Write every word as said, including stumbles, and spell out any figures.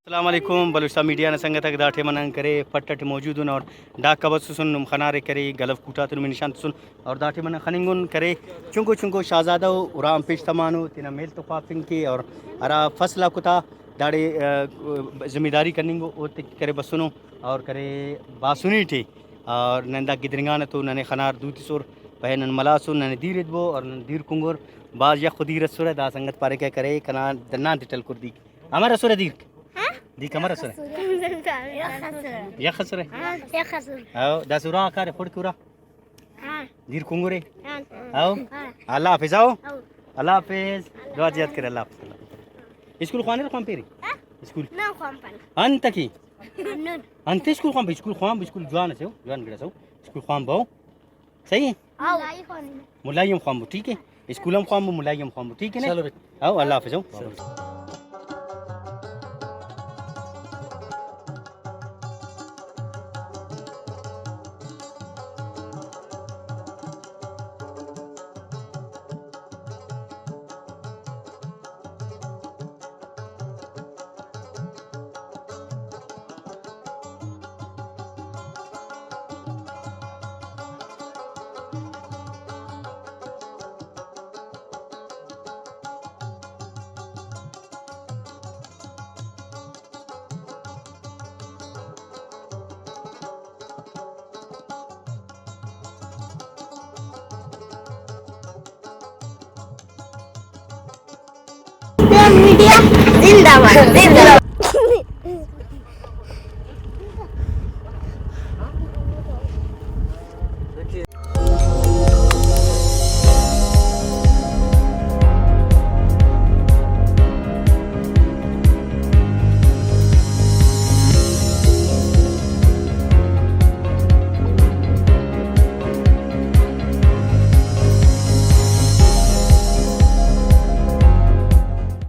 السلام علیکم بلوچستان میڈیا نا سنگت آک، دا ٹائم نن کرے پٹ اٹ موجود ان اور ڈاکہ بسسن، نم خنارے کرے گلو کوٹہ آتے نمے نشان تسن۔ اور دا ٹائم نن خننگن کرے چنکو چنکو شاہزادہ و ہرا ہم پیش تمانو تینا میل تو خوافنگ کے، اور ہرا فصل آکو تا داڑے، آ، زمینداری کننگ او، اوتے کرے بسنو اور کرے باسنی ٹی۔ اور نن دا گدرینگانہ تو ننے خنار دو تسر، پہہ نن ملاسن، ننے دیر ایتبو اور نن دیر کنگر، بھاز یخ و دیر اسرہ۔ دا سنگت پاریکہ کرے کنا دنان تے ٹلکر دیک۔ امر اسرہ دیرک؟ ہاں؟ دیرک امر اسرہ؟ یخ اسرہ۔ یخ اسرہ؟ ہاں، یخ اسرہ۔ او، داسہ ارا کارے، خڑک ارا؟ ہاں۔ دیر کنگرے؟ ہاں۔ او؟ ہاں۔ اللہ حافظ، او؟ او۔ اللہ حافظ۔ دعا زیات کرے، اللہ حافظ۔ اسکول خوانر خوان پیری؟ ہاں؟ اسکول؟ نہ خوان پانہ۔ انت کی؟ ہندن۔ انت اسکول خوان بو، اسکول خوان بو، اسکول جوان اسے، جوان گڑاس او۔ اسکول خوان بو۔ صحیح ہے؟ ہاں۔ ملائی ہم خوان بو، ٹھیک ہے؟ اسکول ہم خوان بو، ملائی ہم خوان بو، ٹھیک ہے نا؟ چلو بھائی۔ ہاں، اللہ حافظ، ہاں۔ چلو۔ میڈیا زندہ باد، زندہ باد۔